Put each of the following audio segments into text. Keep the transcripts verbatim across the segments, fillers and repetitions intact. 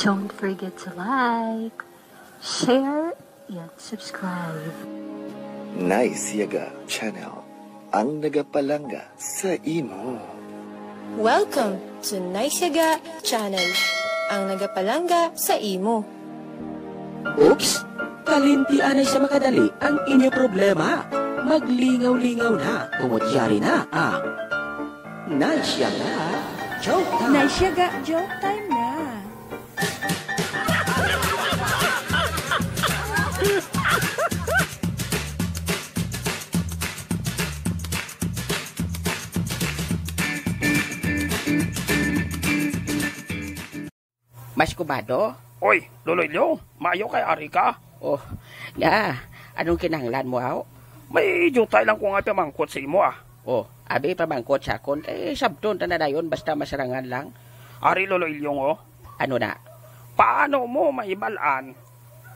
Don't forget to like, share, and subscribe. Nice Yaga Channel, ang nagapalangga sa imo. Welcome to Nice Yaga Channel, ang nagapalangga sa imo. Oops! Kalimti anay sa makadali ang inyo problema. Maglingaw-lingaw na, tungod yari na ang Nice Yaga Joke Time. Nice Yaga Joke Time na. Mas kubado? Oy, Lolo Ilyong, maayo kay ari ka. Oh, nga, anong kinahanglan mo, aw? May jutay lang ko nga pamangkot sa imo, ah. Oh, abi pamangkot sa akon, kay sabton ta na dayon, basta masarangan lang. Ari, Lolo Ilyong, oh. Ano na? Paano mo mahibal-an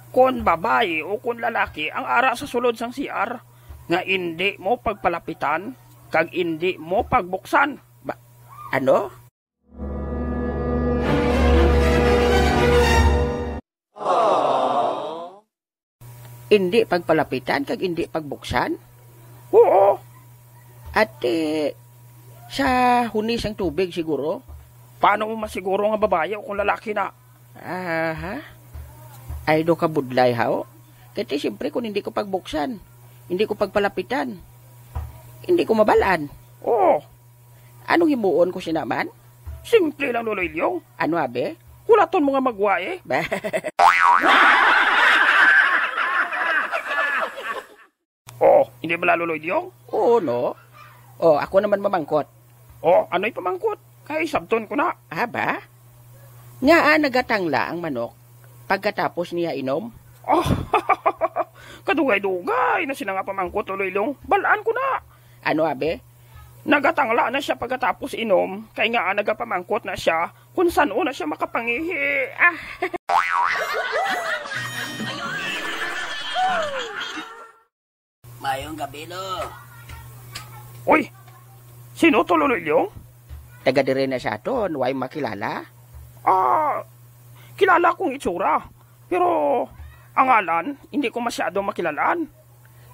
kon babayi o kon lalaki ang ara sa sulod sang C R nga indi mo pagpalapitan kag indi mo pagbuksan? Ba, ano? Indi pagpalapitan kag indi pagbuksan? Oo. Ati, sa huni sang tubig siguro? Paano mo masiguro nga babayi o kung lalaki na? Aha. Ay, do ka budlay, haw? Kay ti, siyempre, kung hindi ko pagbuksan, hindi ko pagpalapitan, hindi ko mabal-an. Oo. Anong himuon ko sina man? Simple lang, Lolo Ilyong. Ano, abi? Hulaton mo nga magwa, eh. Ba? Oh, hindi bala, Lolo Ilyong? Oo, no? Oh, ako naman mamangkot. Oh, ano'y pamangkot? Kay sabton ko na. Ah, ba? Ngaa nagatangla ang manok pagkatapos niya inom? Oh, kadugay-dugay na sila nga pamangkot, Lolo Ilyong. Bal-an ko na. Ano, abi? Nagatangla na siya pagkatapos inom, kay nga nagapamangkot na siya kung san-o na siya makapangihi. Ah. Mayong gabi, Lo. Uy! Sino to, Lolo Ilyong? Taga dire na sa aton, way makilala? Ah, kilala kong itsura. Pero ang ngalan, hindi ko masyado makilalaan.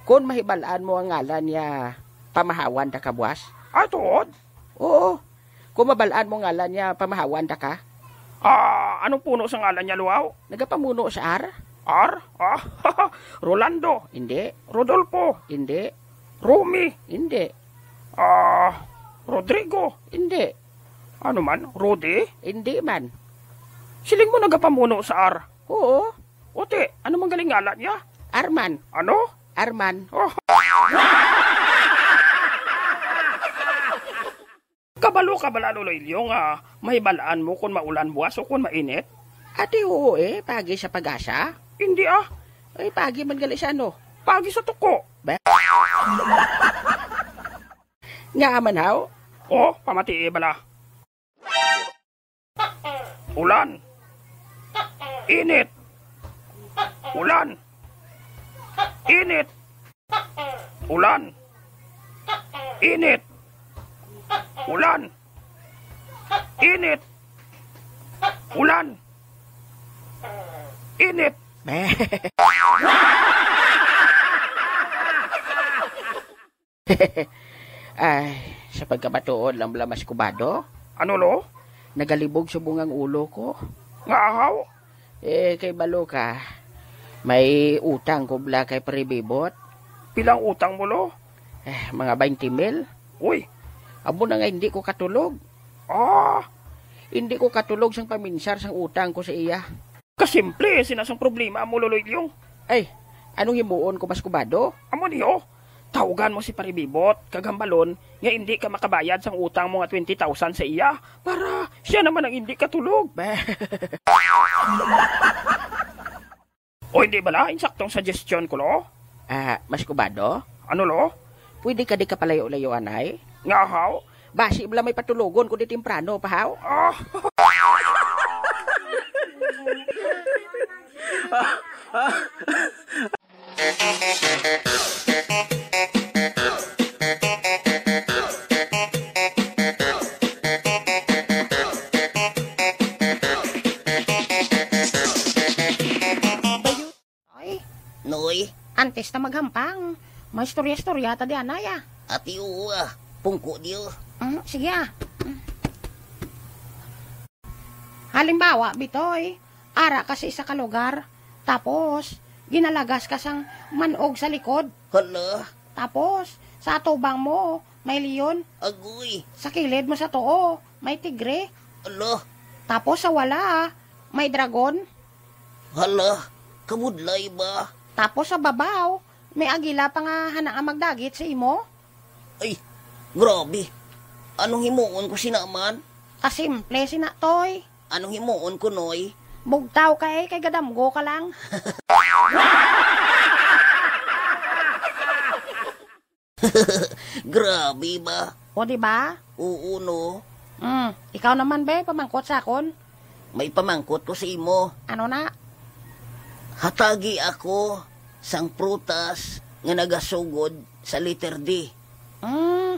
Kon mahibal-an mo ang ngalan niya, pamahawan ta ka buwas? Ah, tuod? Oo. Kon mabal-an mo ang ngalan niya, pamahawan ta ka. Ah, anong puno sa ngalan niya, Luaw? Nagapamuno sa R? R? Ah, Rolando. Hindi. Rodolfo. Hindi. Romy. Hindi. Ah, Rodrigo. Hindi. Ano man? Rudy? Hindi man. Siling mo nagapamuno sa R? Oo. Uti, ano man galing ngalan niya? Arman. Ano? Arman. Oh. Kabalo ka bala, Lolo Ilyo, nga mahibal-an mo kon maulan buwas o kon mainit? Ati, oo, eh, pagi sa pag-asa. Hindi, ah. Ay, pagi man gali sa ano? Pagi sa tuko. Ba? Nga man, haw? Oh, pamatii bala. Ulan. Init. Ulan. Init. Ulan. Init. Ulan. Init. Ulan. Init. Ay, sa pagkamatuod lang bala, mas kubado. Ano, Lo? Nagalibog subong ang ulo ko. Nga ahaw? Eh, kay balo ka, may utang ko bala kay Pare Bibot. Pilang utang mo, Lo? Eh, mga twenty mil. Uy! Amo na nga hindi ko katulog. Ah! Hindi ko katulog sang paminsar sang utang ko sa iya. Kasimple sina sang problema mo, Lolo Ilyong. Ay, anong himuon ko, mas kubado? Amo niyo, tawgan mo si Pare Bibot, kag hambalon nga hindi ka makabayad sang utang mo nga twenty thousand sa iya, para siya naman ang hindi katulog. Ba? O hindi bala, insaktong suggestion ko, Lo? Ah, mas kubado? Ano, Lo? Pwede ka di ka palayo-layo, anay? Nga, haw? Basi bala may patulogon ko di temprano pa, haw? Ah. Antes ta maghampang, may istorya-istorya ta di anay, ah. Ati, oo, ah. Pungko diyo. Mm, sige, ah. Mm. Halimbawa, Bitoy, ara ka sa isa ka lugar, tapos ginalagas ka sang man-og sa likod. Hala. Tapos, sa atubang mo, may leon. Agoy. Sa kilid mo sa tuo, may tigre. Hala. Tapos sa wala, may dragon. Hala, kabudlay ba? Tapos sa babaw, may agila pa nga hana nga magdagit sa imo. Ay, grabe. Anong himuon ko sina man? Kasimple sina, Toy. Anong himuon ko, Noy? Bugtaw ka, eh, kay gadamgo ka lang. Grabe ba? O, di ba? Oo, no? Mm, ikaw naman, be, pamangkot sa akon. May pamangkot ko sa imo. Ano na? Hatagi ako sang prutas nga nagasugod sa letter D. Mm,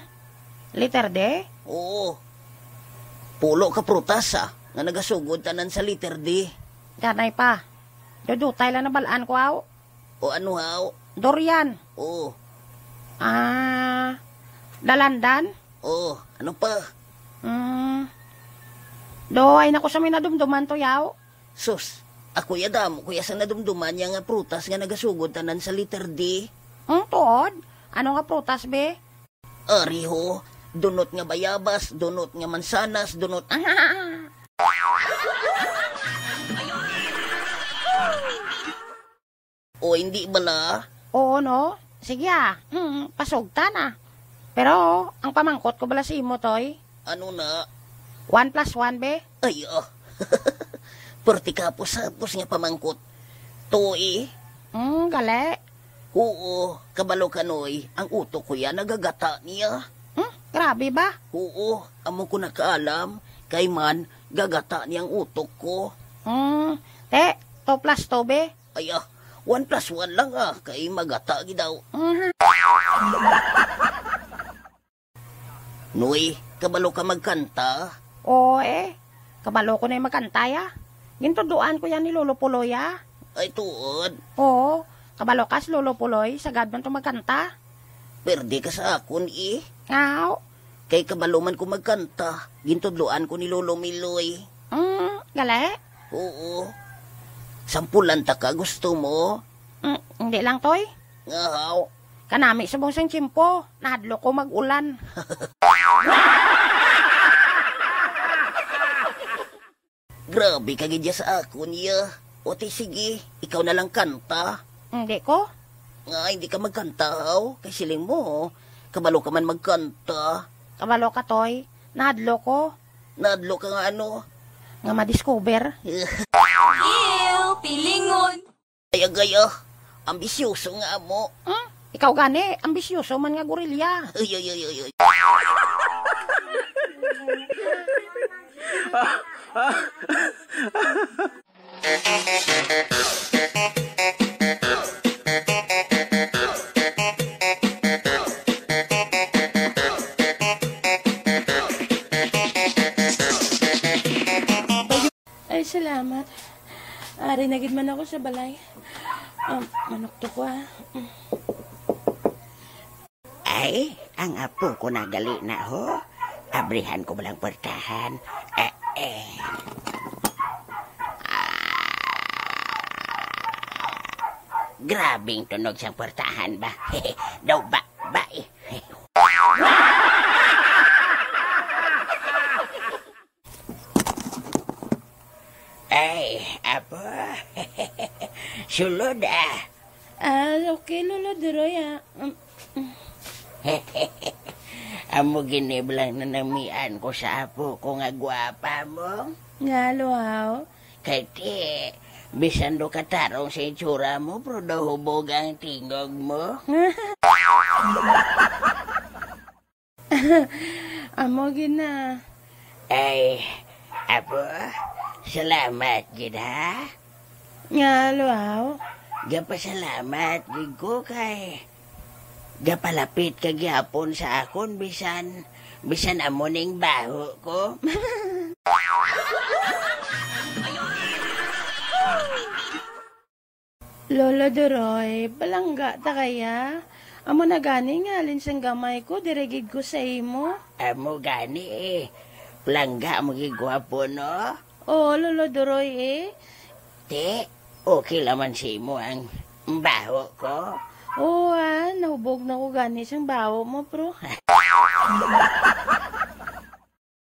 letter D? Oo. Pulo ka prutas, ah, nga nagasugod tanan sa letter D. Ganay pa. Dudutay lang nabalaan ko, aw. O ano, haw? Durian. Oo. Ah, dalandan? Oo. Ano pa? Mm. Do, ay nako sa may nadumduman to, yaw. Sus, ako ya damo ko ya sa nadumduman niya nga prutas nga nagasugod tanan sa letter D. Mm, tuod? Ano nga prutas, be? Ari ho, dunot nga bayabas, dunot nga mansanas, dunot. O hindi bala? Oo, no? Sige, ah. Hmm, pasugta na. Pero, ang pamangkot ko bala sa imo, Toy? Ano na? One plus one, be? Ay, ah. Perti kapos-hapos nga pamangkot. Tuo, eh. Hmm, gali. Oo, kabalo ka, Noy, ang utok ko yan nagagata niya. Hmm? Grabe ba? Oo, amo ko nakaalam, kay man, gagata niya ang utok ko. Hmm, te, two plus two, be? Ay, ah, one plus one lang, ah, kay magata gid daw. Mhm. Noy, kabalo ka magkanta? Oo, eh. Kabalo ko na yung magkanta, ya. Gintudloan ko yan ni Lolo Puloy, ah. Ay, tuod. Oo, kabalo ka si Lolo Puloy, sagad man to magkanta. Perde ka sa akon, eh. Aw. Kay kabalo man ko magkanta, gintudloan ko ni Lolo Miloy. Mm, gali? Oo. Sampulan ta ka, gusto mo? Mm, hindi lang, Toy. Nga, haw? Kanami subong sang tiyempo, nahadlok ko mag-ulan. Grabe ka gid ya sa akon, ya. O ti sige, ikaw na lang kanta. Hindi ko. Nga, hindi ka magkanta, haw? Kay siling mo, kabalo ka man magkanta. Kabalo ka, Toy. Nahadlok ko. Nahadlok ka nga ano? Nga madiscover. Ew, pilingon. Ay, agay, ah. Ambisyoso nga amo. Hmm? Ikaw gani, ambisyoso man nga gorilya. Ay, ay, ay, ay, ay. Ay, salamat. Ari na gid man ako sa balay. Um, manuktok ko, ah. Ay, ang apo ko na gali na, ho. Abrihan ko bala ang puwertahan. Eh, eh. Ah. Grabing tunog sang puwertahan ba? Daw ba, ba, eh. Ay, apo. Sulod, ah. Ah, okay, Lolo Duroy, ah. Um, um. Amo gini bala ang nanamian ko sa apo ko nga gwapa mo. Nga, Luhaw? Kay ti, bisan daw katarong sa itsura mo, pero daw hubog ang tingog mo. Amo gid na. Ay, apo, salamat gid, ha? Nga, Luhaw? Gapasalamat gid ko kay gapalapit ka gyapon sa akon bisan, bisan amo ning baho ko. Lolo Duroy, palangga ta kaya? Amo na gani nga halin sang gamay ko, diri gid ko sa imo. Amo gani eh. Palangga mo gid gwapo, no? Oo, Lolo Duroy eh. Ti, okay naman sa imo ang baho ko? Oo, ah, nahubog na ko gani sang baho mo, bro.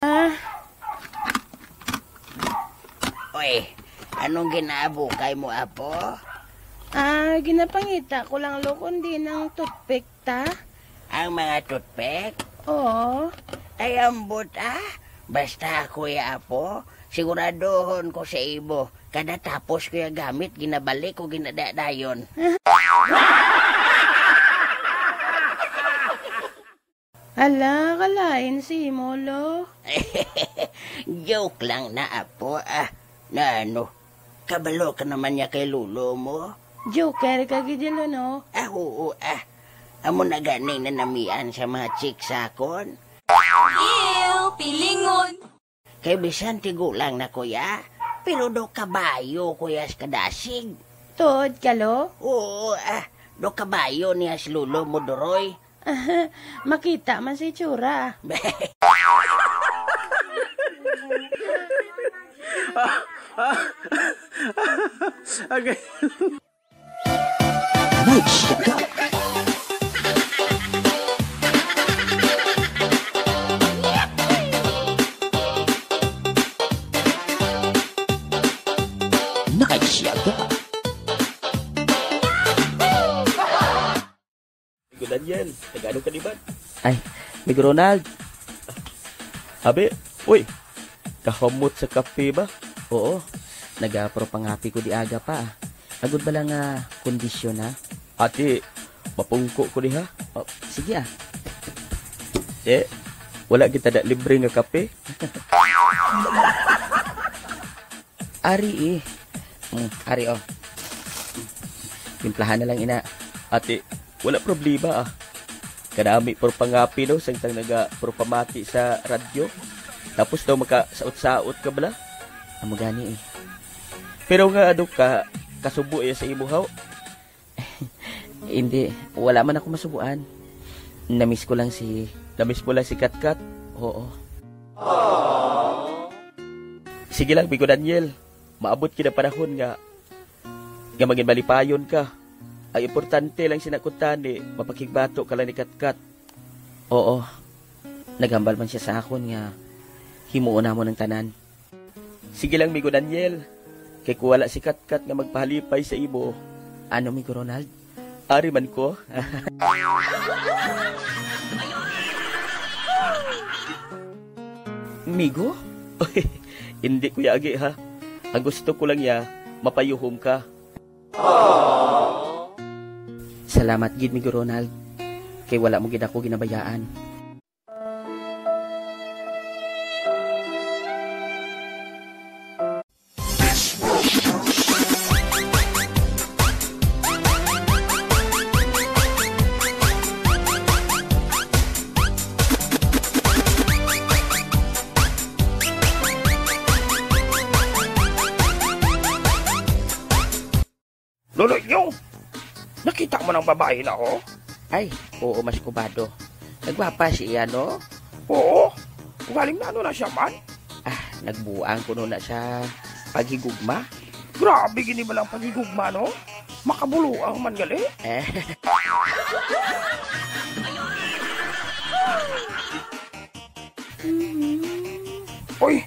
Ah, Oy, anong ginaabukay mo, apo? Ah, ginapangita ko lang, lo, kundi nang toothpick ta. Ang mga toothpick? Oo. Ay, ambot, ah. Basta ako, ya, apo, siguraduhon ko sa imo. Kada tapos ko ya gamit, ginabalik ko ginadadayon. Hala, kalain si imo, lo. Joke lang na, apo, ah. Na ano, kabalo ka naman niya kay lolo mo? Joker ka gid, lo, no? Ah, oo, ah. Amo na gani nanamian sa mga chicks sa akon. Ew, pilingon. Kay bisan tigulang na, kuya, pero do kabayo, kuya, sa kadasig. Tuod ka, lo? Oo, ah, do kabayo niya si lolo mo, Doroy. Makita man sa itsura. Okay. Night Shaka. Night Shaka. Migo Daniel, taga-ano ka diman? Ay, Migo Ronald. Abi, uy, kahamot sa kape ba? Oo, nagapropangapi ko di aga pa. Agod bala nga kondisyon, ha? Ati, mapungko ko diha. Oh, sige, ah. Eh, wala kita da libre nga kape? Ari, eh. Mm, ari, oh. Timplahan na lang, ina. Ati, wala problema, ah. Kadami puro pangapi, no, samtang naga puro pamati sa radyo. Tapos daw makasaot-saot ka bala. Amo gani, eh. Pero nga, ano ka, kasubo iya sa imo, haw? Hindi, wala man ako masubuan. Namiss ko lang si Namiss mo lang si Katkat? Oo. Sige lang, Migo Daniel. Maabot gid ang panahon nga, nga mangin malipayon ka. Ang importante lang sina kuntani, mapakigbato ka lang ni Katkat. Oo. Naghambal man siya sa akon nga himuon namon ang tanan. Sige lang, Migo Daniel. Kay kung wala si Katkat nga magpahalipay sa imo. Ano, Migo Ronald? Ari man ko. Migo? Hindi ko yagi, ha. Ang gusto ko lang ya, mapayuhom ka. Salamat gid, Migo Ronald. Kay wala mo gid ako ginabayaan. Lolo Inyong, nakita mo nang babae na, oh? Ay, oo, Mas Kubado. Nagwapa siya, no? Oo. Ugaling na ano na siya man? Ah, nagbuang kuno na sa paghigugma. Grabe gini ba lang paghigugma, no? Makabuluang man gali. Eh. Uy,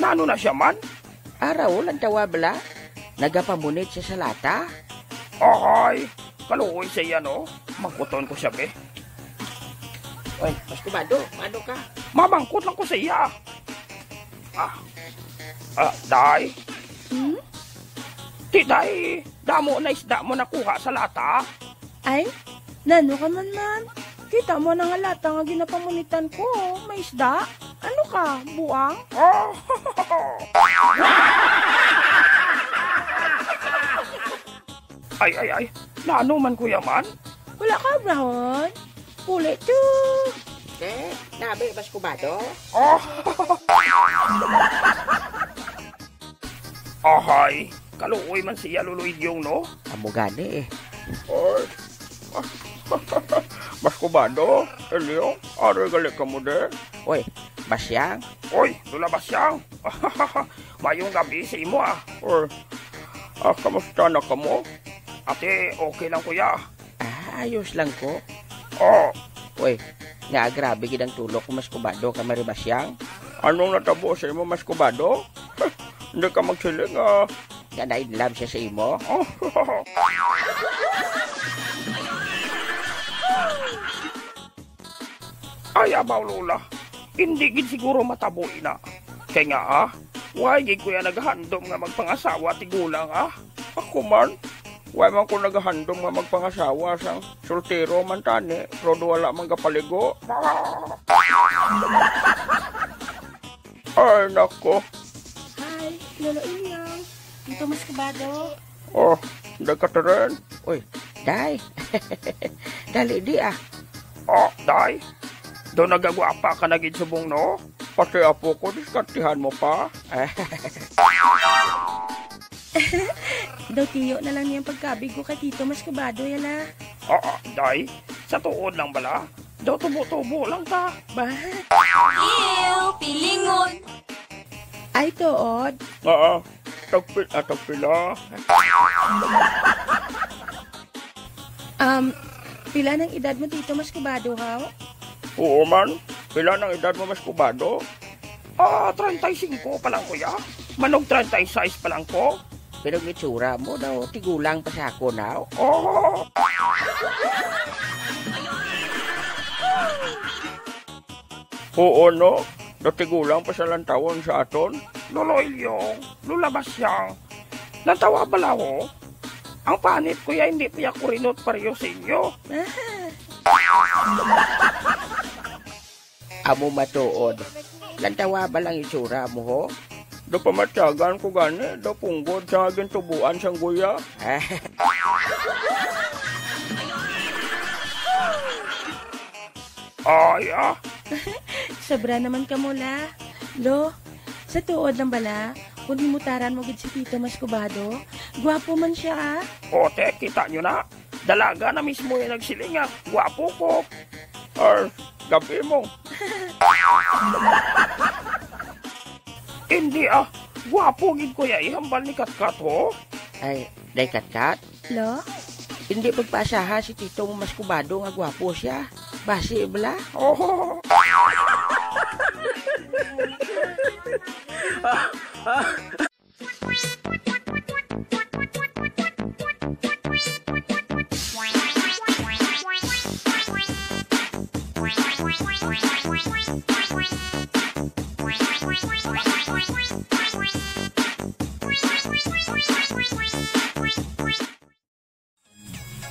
nano na siya man? Araw lang daw, bala. Nagapamunit siya sa lata. Ahay, kaluoy sa iya, no? Mangkuton ko siya, be. Oy, Mas Kubado, ano ka? Mamangkot lang ko sa iya. Ah, ah, day. Hmm? Ti, day, damo na isda mo nakuha sa lata. Ay, nano ka man, man? Kita mo na nga lata nga ginapamunitan ko, may isda. Ano ka, buang? Oh! Ay, ay, ay. Nano man, kuya man? Wala ka, brahon? Puli, tu. Eh, nabi, Mas Kubado? Oh! Ahay, Kaluoy man siya, Lolo Ilyong, no? Amo gani eh. Oy. Maskubado, Ilyong, ari gali kamo de. Oy, Basyang. Oy, Lola Basyang. Mayong gabi sa imo, ah. Oy, ah, kamusta na kamo? Ate, okay lang, kuya. Ah, ayos lang ko. Oh. Uy, nga grabe gid ang tulok ko, Maskubado, kay Mari Basyang. Anong natabo sa imo, Maskubado? Hindi ka magsiling, ah. Nga na-in love siya sa imo? Ay, abaw, Lola. Hindi gid siguro matabo ina. Kay nga, ah, why gid ko ya naghandom nga magpangasawa, tigulang, ah? Ako man, why man ko naghandom nga magpangasawa sang soltero man tani, pero do wala man gapaligo. Ay, nako. Hi, Lolo Ilyong. Tito Maskubado. Oh, Day Catherine. Uy, Day. Dali di ah. Oh, Day. Do nagagwapa ka na gid subong, no? Pati apo ko, diskartihan mo pa. Daw tiyo na lang niyang pagkabig ko kay Tito Maskubado, yala. Ah, ah, Day, sa tuod lang bala? Daw tubo-tubo lang ta. Ba? Ew, pilingon. Ay, tuod. Oo. Tagpil-, ah, tagpila. Um, pila nang edad mo, Tito Maskubado, haw? Oo man. Pila nang edad mo, Maskubado? Ah, treinta y cinco pa lang, kuya. Manog treinta y seis pa lang ko. Pero ang itsura mo daw, tigulang pa sa ako, naw. Oh. Oo, no? Natigulang pa sa lantawon sa aton. Lolo Ilyong, Lola Basyang. Lantawa bala ho? Ang panit ko ya, hindi pa ya kurinot pareho sa inyo. Amo matuod. Lantawa ba lang itsura mo, ho? Do pamatyagan ko gani, do punggod sa gintubuan sang guya. Ay, ah. Sobra naman kamo, la. Lo, sa tuod lang bala, kung himutaran mo gid si Tito Maskubado, gwapo man siya, ah. O, te, kita nyo na. Dalaga na mismo yung nagsiling nga, gwapo ko. Ar, gabi mo. Hindi, ah. Gwapo gid ko ya, ihambal ni Katkat, ho. Ay, Day Katkat? Lo? Hindi pagpaasaha si Tito mo Maskubado nga gwapo siya. Basi, bala? Oh.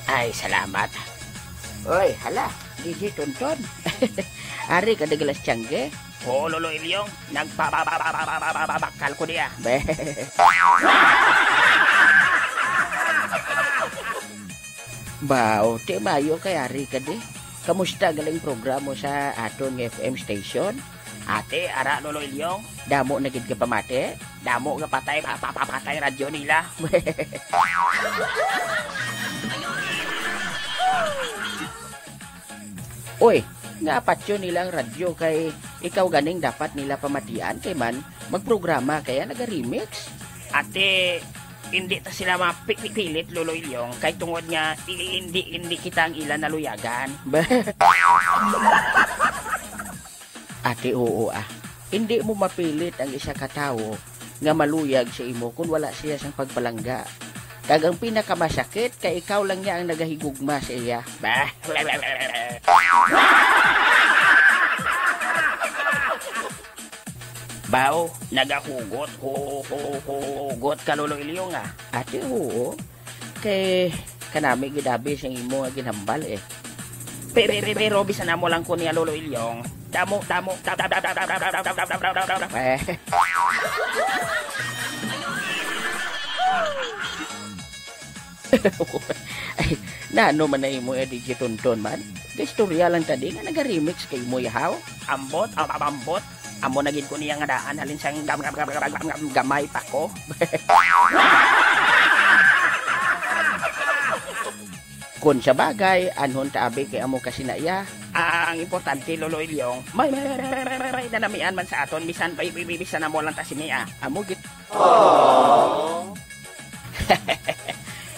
Ay, salamat. Oy, hala, D J Tonton. Ari ka, Douglas Tiangge? Oo, Lolo Ilyong. Nagpabakal ko niya. Be. Bao, ti mayo kay ari ka di. Kamusta galing programo sa aton nga F M station? Ate, ara, Lolo Ilyong. Damo na gid ka pamati? Damo nga patay, pa-, pa-, pa-, patay radyo nila. Uy, nga patyon nila ang radyo kay ikaw ganing dapat nila pamatian kay man magprograma kaya naga-remix. Ate, hindi ta sila mapipilit, Lolo Ilyong, kay tungod nga i-, hindi, hindi kita ang ila naluyagan. Ate, oo, ah. Hindi mo mapilit ang isa ka tawo nga maluyag sa imo kun wala siya sang pagpalangga. Kag ang pinakamasakit kay ikaw lang niya ang nagahigugma sa iya. Bah. Bao, nagahugot, hu-, hu-, hugot ka, Lolo Ilyong, ah. Ate, oo. Kay kanami gid abi sing imo nga ginhambal, eh. Pe-, pe-, pe-, pero bisan amo lang ko niya, Lolo Ilyong. Damo, damo, da-, da-, eh. Ay, nano man na imo, eh, D J Tonton man? Gaistorya lang ta di nga naga-remix kay mo, yahaw? Ambot, am-, am-, ambot. Amo na gid ko niya nga daan halin sang gam-, gam-, gam-, gam-, gam-, gam-, gamay pa ko. Kun sa bagay, anhon ta abi kay amo kasi na iya. Ang importante, Lolo Ilyong, may, may, may, may, may, may nanamian man sa aton, bisan, bi-, bi-, bi-, bisan amo lang ta sini, ah. Amo gid.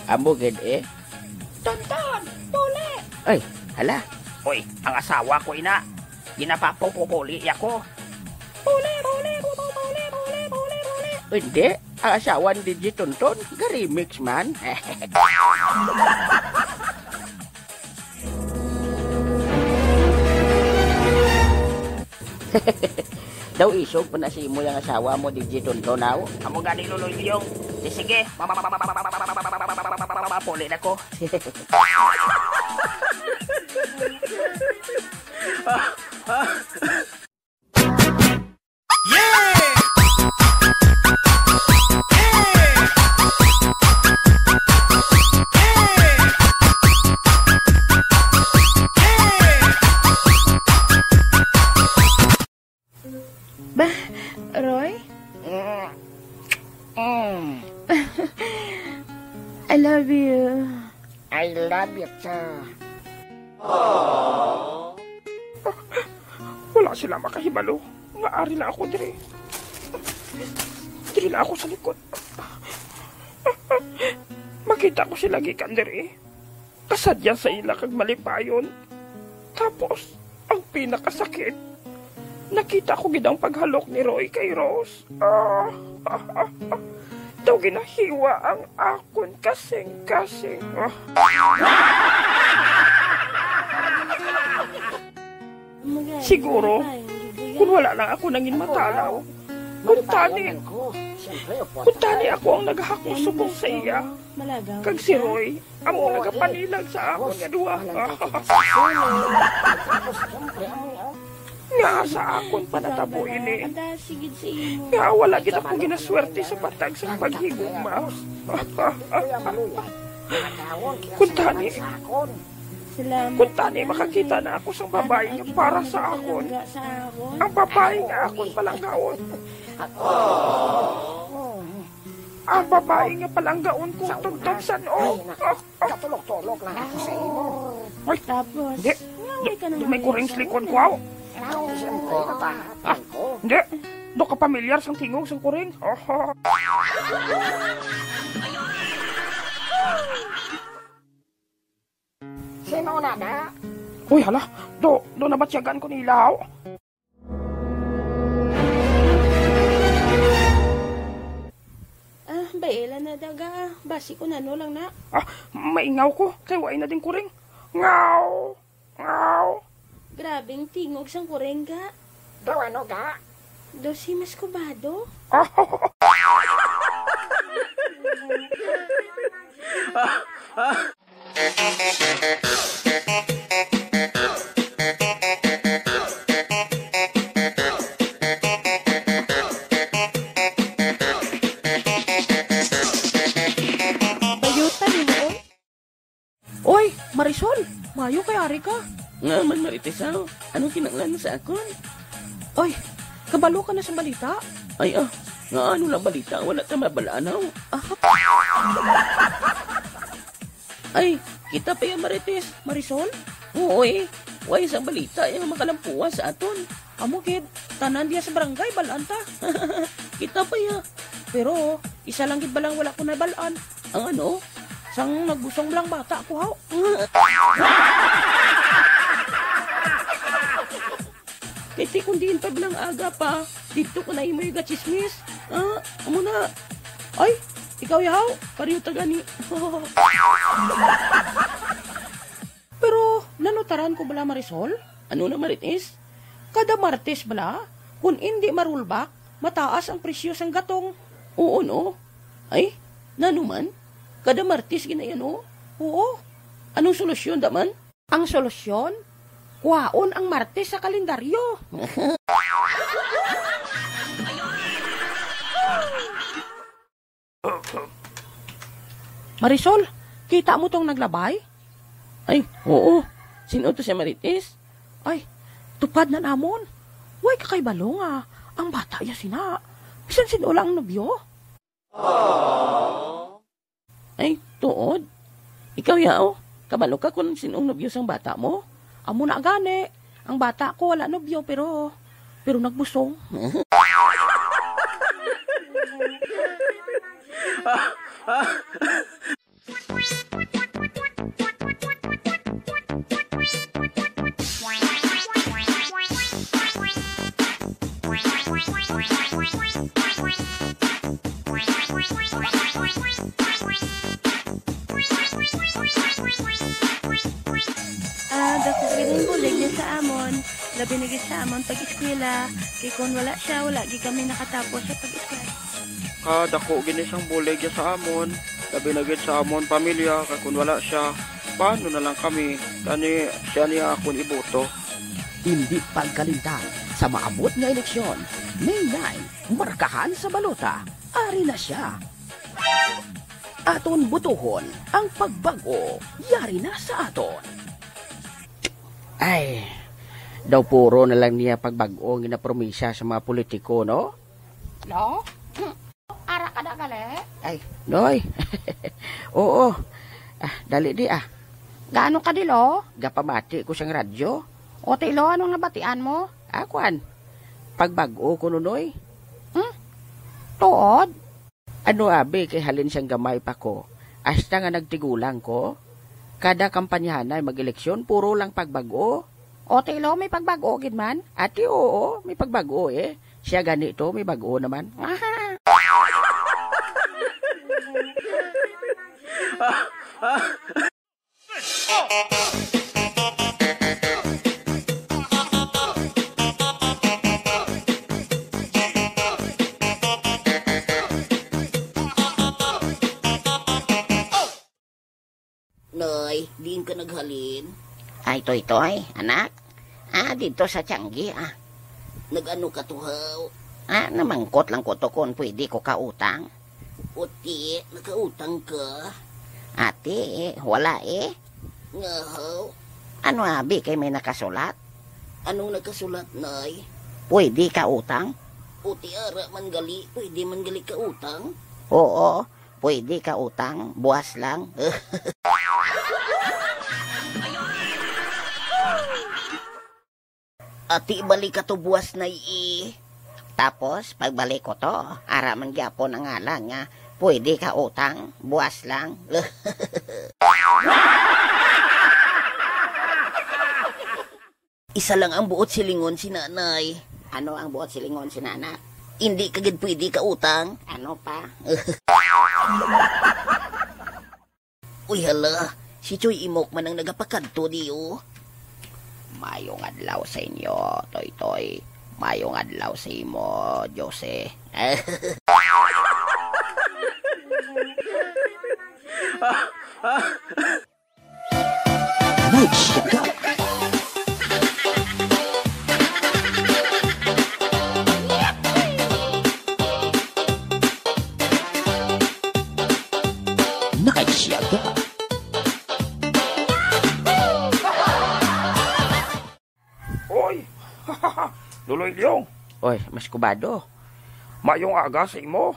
Amo gid, eh. Tonton, puli! Ay, hala. Oy, ang asawa ko ina. Ginapapupuli ako. Puli, puli, puli, puli, puli, puli, puli. Hindi, ang asawa ni D J Tonton, ga-remix man. Daw isog pa na si imo yang asawa mo, D J Tonton, aw. Amo gani, Lolo Ilyong. Di sige, mapuli na ko. Ba, Roy? Mm. Mm. I love you. I love you too. Wala sila makahibalo nga ari na ako diri. Diri na ako sa likod. Makita ko sila gikan diri. Kasadya sa ila kag malipayon. Tapos, ang pinakasakit, nakita ko gid ang paghalok ni Roy kay Rose. Ah, ah, ah, ah. Daw ginahiwa ang akon kasing-kasing. Ah. Siguro, kung wala lang ako nangin matalaw, kung tani, kung tani ako ang naghakos subong sa iya, kag si Roy, amo nagapanilag sa akon nga duha. Nga sa akon pa natabo ini. Nga wala gid ako ginaswerte sa patag sang paghigugma. Kung tani, kung tani makakita na ako sang babayi nga para sa akon. Ang babayi nga akon palanggaon. Ang babayi nga palanggaon ko tubtob san-o. Ay, na-, katulok-tulok lang ako sa imo. Ay, tapos, di, di, di may kuring sa likod ko, aw. Ay, siyempre, ah, hindi. Do ka pamilyar sang tingog sang kuring? Oho. Sino na na? Uy, hala. Do, do nabatyagan ko nila, aw. Ah, baila na daga. Basi ko nano lang na. Ah, maingaw ko. Kay waay na ding kuring. Ngaw! Ngaw! Grabe ang tingog sang kuring ga. Daw ano ga? Daw si Mas Kubado. Bayutan mo, oy. Oy, Marisol, mayo kay ari ka. Nga man, Marites, aw? Anong kinahanglan sa akon? Oy, kabalo ka na sa balita? Ay, ah, nga ano lang balita? Wala ta mabal-an, aw. Ah, Ay, kita pa ya, Marites. Marisol? Oo, eh. Way sa balita ya nga makalampuwa sa aton. Amo gid, tanan diya sa barangay, bal-an ta. Kita pa ya. Pero, isa lang gid balang wala ko nabal-an. Ang ano? Sang nagbusong lang bata ko, haw. Kay ti kung diin pa bilang aga pa, didto ko na imo igachismis. Ah, amo na. Ay, ikaw yahaw, pareho ta gani. Pero nanutaran ko bala, Marisol? Ano na, Marites? Kada Martes bala, kung indi marulbak, mataas ang presyo sang gatong. Oo, no? Ay, nano man? Kada Martes gina yan, oh. Oo. Anong solusyon da man? Ang solusyon? Kuhaon ang Martes sa kalendaryo. Marisol, kita mo tong naglabay? Ay, oo. Sino to siya, Marites? Ay, tupad na namon. Way ka kay balo nga ang bata ya sina. Bisan sin-o lang ang nobyo. Ay, tuod? Ikaw ya, oh. Kabalo ka kung sin-ong nobyo sang bata mo? Amo na gani. Ang bata ko wala nobyo, pero, pero nagbusong. Ah, dako gid ang bulig niya sa amon. Labi na gid sa amon pag-eskwela. Kay kung wala siya, wala gid kami nakatapos sa pag-eskwela. Ah, dako gid ni sang bulig niya sa amon. Labi na gid sa amon pamilya, kay kung wala siya, paano na lang kami? Gani, siya niya akon iboto. Hindi pagkalimtan, sa maabot nga eleksyon, May nine, markahan sa balota, ari na siya. Aton butuhon ang pagbag-o, yari na sa aton. Ay, daw puro na lang niya pagbag-o ang ginapromisa sa mga politiko, no? Lo? Ara ka na gali? Ay, Noy. Oo. Ah, dali di, ah. Gaano ka di, Lo? Gapamati ko sang radyo. O, ti, Lo, anong nabatian mo? Ah, kwan. Pagbag-o ko, Nonoy. Hmm? Tuod? Ano abi kay halin sang gamay pa ko, hasta nga nagtigulang ko, kada kampanyahanay mag-eleksyon, puro lang pagbag-o. O, ti, Lo, may pagbag-o gid man? Ati, oo, may pagbag-o, eh. Siya gani to, may bag-o naman. Nay, diin ka naghalin? Ay, Toy-toy, anak. Ah, dito sa Tiangge, ah. Nag-ano ka to, haw? Ah, namangkot lang ko to kung pwede ko kautang. O ti, nakautang ka? Ati, eh, wala, eh. Nga, haw? Ano abi kay may nakasulat? Anong nakasulat, Nay? Pwede ka utang? O ti, ara man gali, pwede man gali ka utang? Oo, pwede ka utang, buwas lang. Ati, balik ka to buwas, Nay, eh. Tapos, pagbalik ko to, ara man gyapon ang ngalan nga, pwede ka utang, buwas lang. Isa lang ang buot silingon si Nanay. Ano ang buot silingon si Nana? Hindi ka gid pwede ka utang. Ano pa? Uy, hala, si Choy Imok man ang nagapakadto di, oh. Mayong adlaw sa inyo, Toy-toy. Mayong adlaw sa imo, Jose. Nagsiyaga. Nagsiyaga. Oy! Loloy Lyong! Oy, Mas Kubado. Mayong aga sa imo.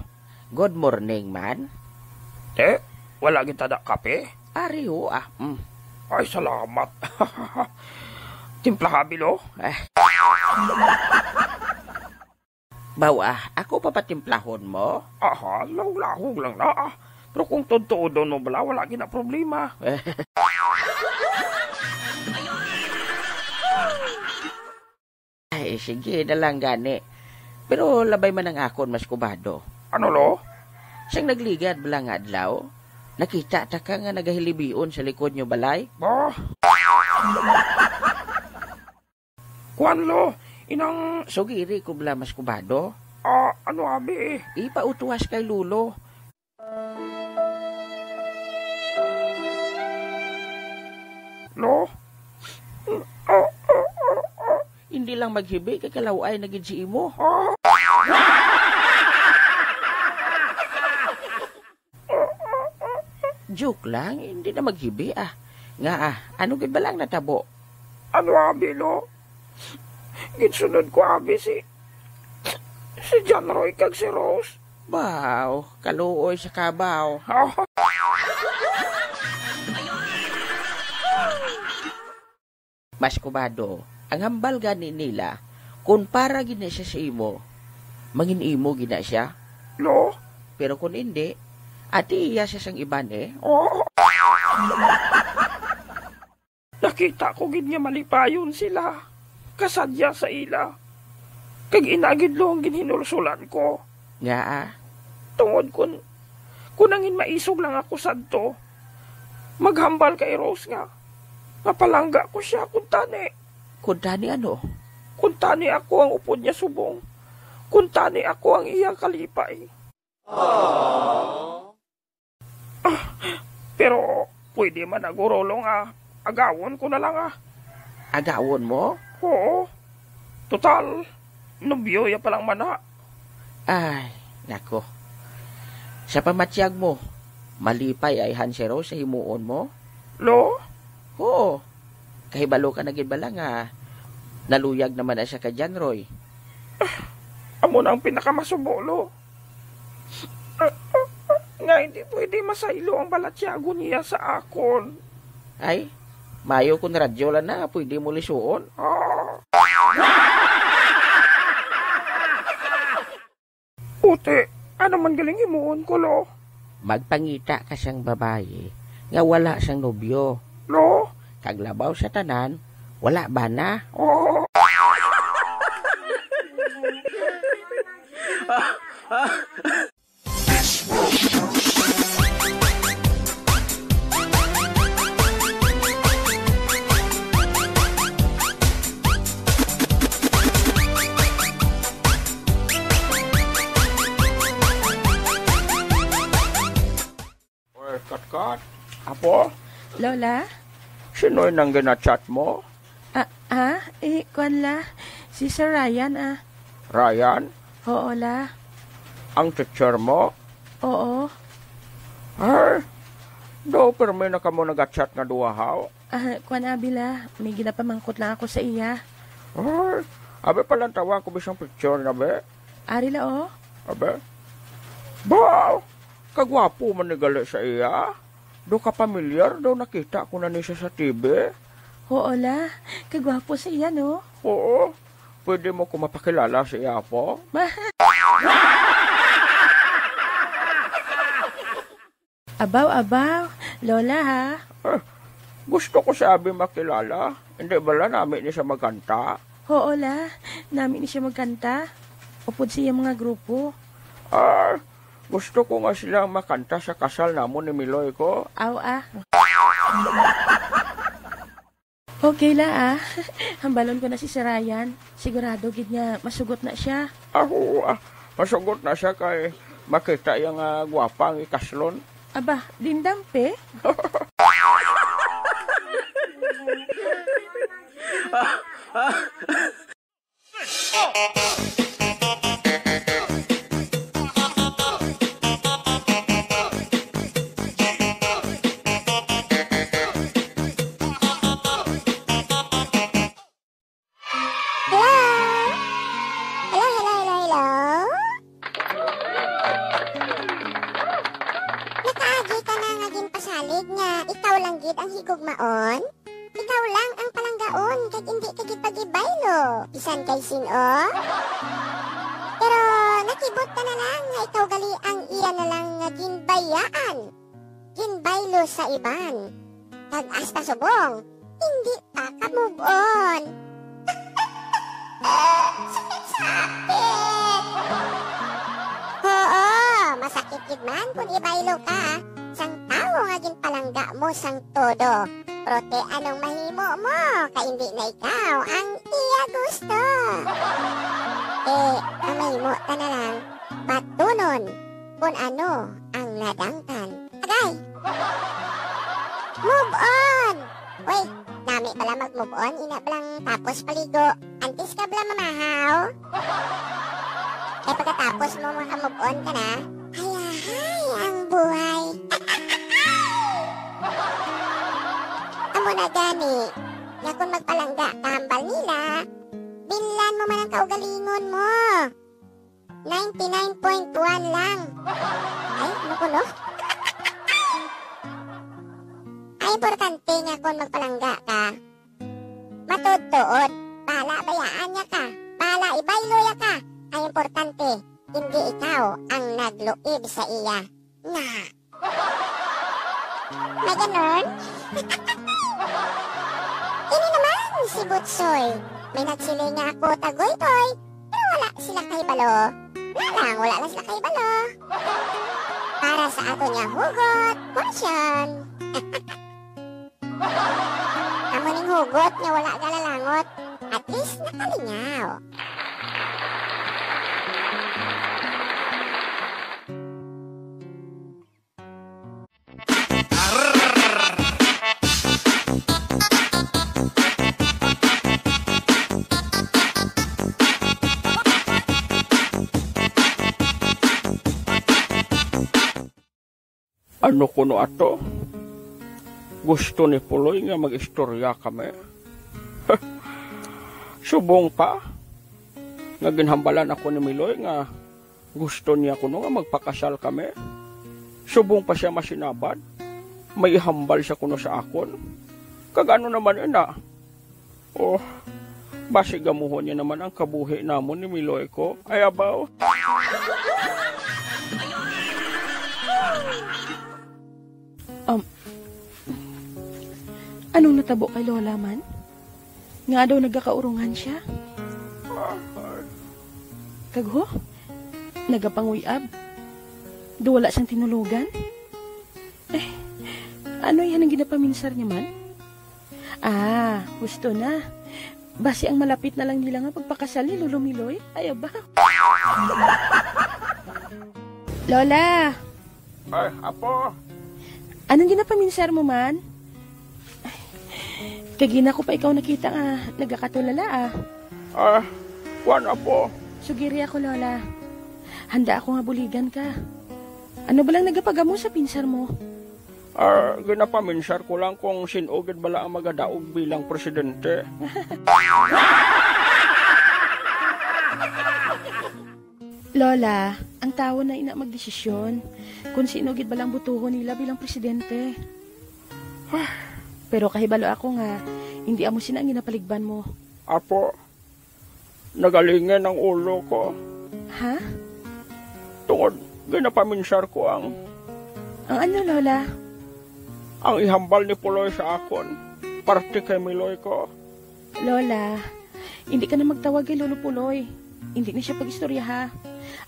Good morning, man. Eh, wala gid tada kape? Ari ho, ah. Mm. Ay, salamat. Timplaha, Bilo. Eh. Baw, ah, ako papatimplahon mo? Aha, lahog-lahog lang na, ah. Pero kung tuod-tuodon mo bala, wala gid na problema. Ay, sige na lang gani. Pero labay man ang akon, Mas Kubado. Ano, lo? Sang nagligad bala nga adlaw, nakita ta ka nga nagahilibion sa likod nyo balay. Bah! Kuan, lo, inang Sugiri ko bala, Mas Kubado. Ah, ano abi? Ipautwas kay Lolo. Lo? Hindi lang maghibi kay kalaw-ay na gid si imo. Joke lang, hindi na maghibi, ah. Nga, ah, ano gid ba lang natabo? Ano abi, lo? Ginsunod ko abi si, si John Roy kag si Rose. Baw, kaluoy sa kabaw. Mas kubado, ang hambal gani nila, kung para gid na siya sa imo, mangin imo gid na siya. Lo? Pero kung hindi, ati iya siya sang iban eh. Oh. Nakita ko gid nga malipayon sila. Kasadya sa ila. Kag ina gid lo ang ginhinulsulan ko. Ngaa? Tungod kun, kun angin maisog lang ako sadto, maghambal kay Rose nga, nga palangga ko siya kuntani. Kuntani ano? Kuntani ako ang upod niya subong. Kuntani ako ang iyang kalipay. Ah, pero pwede man na guro, Lo, nga agawon ko na lang, ah. Agawon mo? Oo. Total, nobyo ya pa lang man na. Ay, nako. Sa pamatyag mo, malipay ayhan si Rose sa himuon mo? Lo? Oo. Kahibalo ka na gid bala nga naluyag naman na siya kay John Roy. Amo na ang pinakamasubo, Lo. Nga hindi pwede masaylo ang balatyagon niya sa akon. Ay, mayo kun radyo lang na pwede mo lisuon. Ah. Uti, ano man galing himuon ko, Lo? Magpangita ka sang babayi nga wala sang nobyo. Lo? Kag labaw sa tanan, wala bana. Oh. Oy, Katkat. Apo? Lola? Sinoy nang ginachat mo? Ah, ah, eh, kwan la. Si Sir Ryan, ah. Ryan? Oo, la. Ang teacher mo? Oo. Ay, daw permi na kamo nagachat nga duha, haw? Ah, kwan, abi, la. May ginapamangkot lang ako sa iya. Ay, abi, palantawa ko bisang picture na, be. Ari la, oh. Abi? Wow! Kagwapo man ni gali sa iya. Do ka pamilyar daw nakita ko na ni siya sa T V? Oo, la. Kagwapo sa iya, no? Oo. Pwede mo ko mapakilala sa iya po? Ma- Abaw, abaw. Lola, ha? Ah, gusto ko si Abi makilala. Hindi bala nami ni siya magkanta? Oo, la. Nami ni siya magkanta. Upod sa iyang mga grupo. Ah, gusto ko nga sila makanta sa kasal namon ni Miloy ko. Aw, ah. Okay la, ah. Hambalon ko na si Sir Ryan. Sigurado gid nga masugot na siya. Ah, oo, ah. Masugot na siya kay makita iya nga gwapa ang ikaslon. Aba, dindam pe. Hello? Hello, hello, hello, hello? Nakaagi ka na nga ginpasalig nga ikaw lang gid ang higugmaon? Ikaw lang ang palanggaon kag indi ka gid pagibaylo, bisan kay sin-o? Pero nakibot ka na lang nga ikaw gali ang iya na lang nga ginbayaan, ginbaylo sa iban. Kag hasta subong, hindi pa ka move on. Sakit-sakit. Oo, masakit gid man kun ibaylo ka sang tawo nga ginpalangga mo sang todo. Pero ti anong mahimo mo, kay hindi na ikaw ang iya gusto. Eh, ang mahimo ta na lang, batunon kun ano ang nadangtan. Agay! Move on! Uy, nami bala mag-move on, ina balang tapos paligo. Antes ka bala mamahaw? Eh, pagkatapos mo maka-move on ka na, hayahay ang buhay. Amo na gani, nga kung magpalangga ka hambal nila, bila kaugalingon mo. Ninety-nine point one lang. Ay, ano ko, no? Ay, importante nga kung magpalangga ka, matuod-tuod. Bahala bayaan niya ka. Bahala ibaylo ya ka. Ang importante, hindi ikaw ang nagluib sa iya. Nga. May ganun? Ini naman si Butsoy. May nagsiling nga ako tagoy-toy, pero wala sila kahibalo. Wala lang, wala lang sila kahibalo. Para sa ato niya hugot, portion. Amo ning hugot nga wala galalangot. At least nakalingaw. Ano kuno ato? Gusto ni Puloy nga mag-istorya kami. Subong pa nga ginhambalan ako ni Miloy nga gusto niya kuno nga magpakasal kami. Subong pa siya masinabad, may ihambal siya kuno sa akon. Kag ano naman ina? Oh, basi gamuhon niya naman ang kabuhi namon ni Miloy ko. Ay, abaw. Um, anong natabo kay Lola man? Nga daw nagakaurungan siya? Kag ho? Nagapanguyab? Do wala siyang tinulogan? Eh, ano yan ang ginapaminsar niya man? Ah, gusto na. Basi ang malapit na lang nila nga pagpakasal ni Lolo Miloy? Ay, aba. Lola! Ay, apo! Anong ginapaminsar mo man? Kagina ko pa ikaw nakita nga nagakatulala, ah. Ah, kuwan, apo. Sugiri ako, Lola. Handa ako nga buligan ka. Ano ba lang nagapagamo sa pinsar mo? Ah, ginapaminsar ko lang kung sino gid bala ang magadaog bilang presidente. Lola, ang tawo na ina magdesisyon kung sino gid balang butuhon nila bilang presidente. Pero kahibalo ako nga hindi amo sina ang ginapaligban mo. Apo, nagalingin ang ulo ko. Ha? Tungod ginapaminsar ko ang Ang ano, Lola? Ang ihambal ni Puloy sa akon, parte kay Miloy ko. Lola, hindi ka na magtawag kay Lolo Puloy. Hindi na siya pag-istoryaha.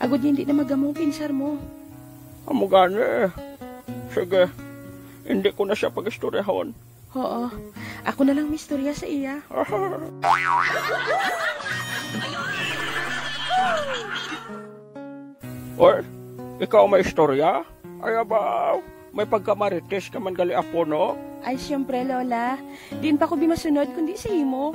Agod niya hindi na magamong pinsar mo. Amo gani eh. Sige, hindi ko na siya pag-istoryahon. Oo. Ako na lang mistorya sa iya. Oy, ikaw may istorya? Ay, abaw, may pagkamarites ka man gali, apo, no? Ay, siyempre, Lola. Diin pa ko bimasunod kundi sa imo.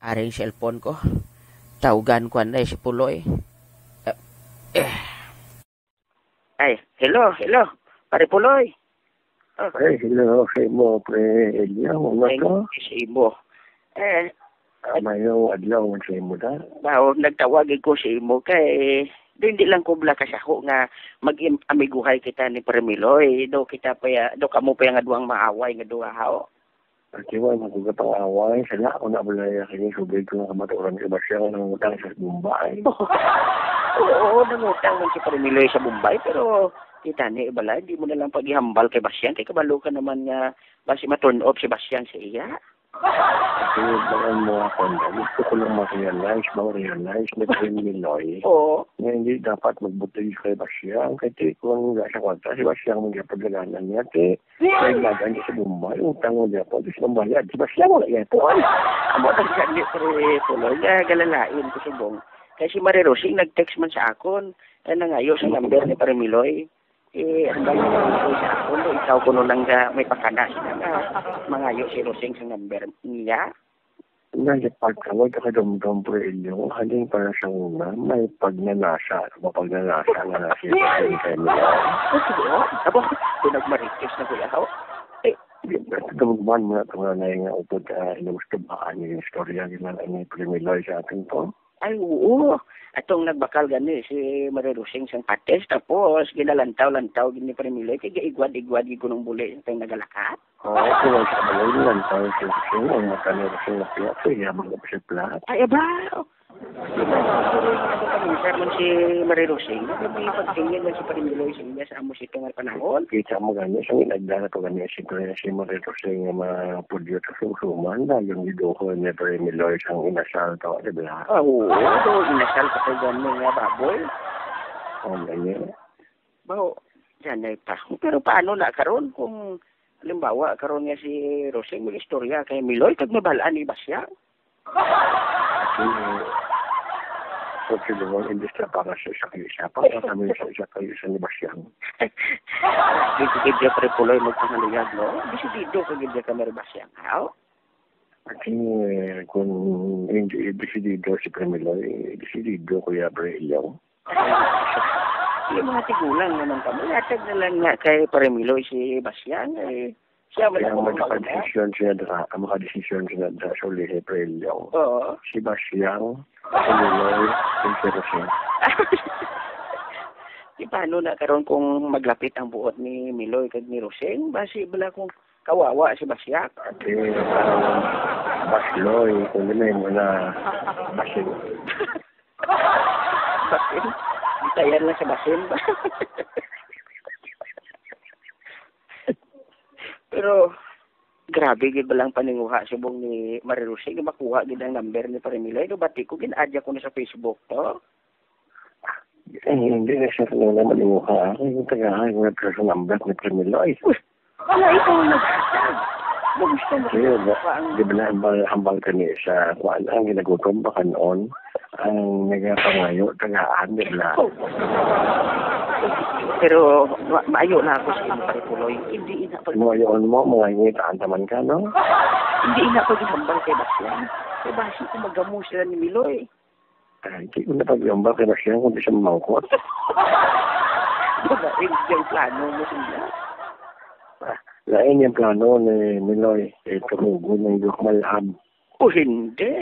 Aring cellphone ko. Tawgan ko anay si Puloy. Eh, eh. Ay, hello, hello. Pare Puloy. Oh. Ay, hello sa imo, pre Elio. Ano Ay, to? Sa imo. Eh, Mayo adlaw man sa imo, da. Bao, nagtawag ko sa imo kay hindi lang ko bala kasako nga mag-amiguhay kita ni Pare Miloy. Do kita pa ya, do kamo pa nga duwang maaway nga duha, ho. Ati, wa man ko kapangaway, sala ako na balaya kini, subay ko nga kamatuoran kay Basyang nangutang sa Bombay. Oo, nangutang man si Pare Miloy sa Bombay, pero kita ni, bala, di mo na lang pag-ihambal kay Basyang, kay kabalo ka naman nga basi ma-turn off si Basyang sa iya. Ati, bangan mo ako na, gusto ko lang ma-realize, ma-realize ni Pare Miloy Oo. na hindi dapat magbutig kay Basyang, kay ti, kung wala sa kwarta, si Basyang man gyapon ganahan niya, ti, Kay magan sa Bombay, utang mo niya po, tapos mambayad. Di ba siya wala yan po? Ay, amo ang gani, pre, Puloy. Nga, galalain ko subong. Kay si Marie Rosing nag-text man sa akon. Kay nangayo sa number ni Pare Miloy. Eh, ang dami ng issue sa akon, no? Ikaw kuno lang nga may pakana sila nga mangayo si Rosing sa number niya. Nalipad ka, wag ka kadumdum, Pre Elio. Halin pa na sa una, may pagnanasa. Ano ba pagnanasa nga na si Rosing kay Milan? Ito, abo, pinagmarites na kuya, ho? Eh, Di, dumdum mo na ito nga na nga upod ka, ilang gusto ba ang istorya, ginang ang Pre Miloy sa atin to? Ay, oo. Atong nagbakal gani si Marie Rosing sang patis, tapos ginalantaw-lantaw gid ni Pre Miloy, kay gaigwad-igwad gid kunong buli sa tayong nagalakat. Oo, kung ang sa balay, nilantaw si Rosing, ang mata ni Rosing na piyat, so iya, mga plat. Ay, aba! Di ba, siguro yung ano, paminsar man si Marie Rosing, may mga pagtingin man si Pre Miloy sa iya sa amo sito nga panahon. Kita mo gani, sa inagdala pa gani, si Pre, si Marie Rosing nga mapudyo sa sumsuman, dayon giduhon ni Pre Miloy sang inasal to, di ba? Ah, oo, do, inasal pa kay gani nga baboy. Oh, gani. Bao, yan ay pa. Pero paano na karon kung, halimbawa, karon nga si Rosing mag-istorya kay Miloy, kag mabalaan ni Basyang? Kasi, so, si Lulong, imbis na para sa isa kayo isa, para kami sa isa kayo isa ni Basyang. Di ko gid ya, Pre Puloy, magpangaluyag, no? Desidido ka gid ya kami ni Basyang, ha? Kasi, kung hindi desidido si Pre Miloy, desidido ko ya, Pre Elio. Yung mga tigulang naman kamo, yatag na lang na kay Pre Miloy si Basyang, eh. Siya man Kaya ang ang mga magkakadesisyon siya dira, ang mga desisyon siya dira sa uli si Pre Elio. Oo. Si Basyang, si Miloy, si Rosing. Di paano na karon kung maglapit ang buot ni Miloy kag ni Rosing? Basi bala kung kawawa si Basyang. Ate, um, Basloy, kung ano yun, wala, Basyang. Basin. Bitayan lang sa basin. Pero, grabe gid ba lang paninguha subong ni Marie Rosing nga makuha gid ang number ni Pare Miloy. No, bati ko, gin-add-ya ko na sa Facebook to. Eh, hindi na siya na maninguha. Ay, yung tagaan ko na sa number ni Pare Miloy. Uy, wala ikaw ang naghatag. Mo gusto mo Kaya ba, pa ang di ba na hambal, hambal kani sa kuan, ang ginagutom ba kanon, ang nagapangayo, tagaan, di ba? Oh. Pero ma-, maayo na ako sa imo, Pare Puloy. Hindi ina pag- Mo, ayoon mo, mga ingitaan naman ka, no? Hindi ina pag-ihambal kay Basyang. Kay basi kung magamo sila ni Miloy. Ay, di ko na pag-iambal kay Basyang kung di siya mamangkot. Lain yung plano mo, sila. Ah, lain yung plano ni Miloy, eh, turugon ng Diyos malab. O hindi.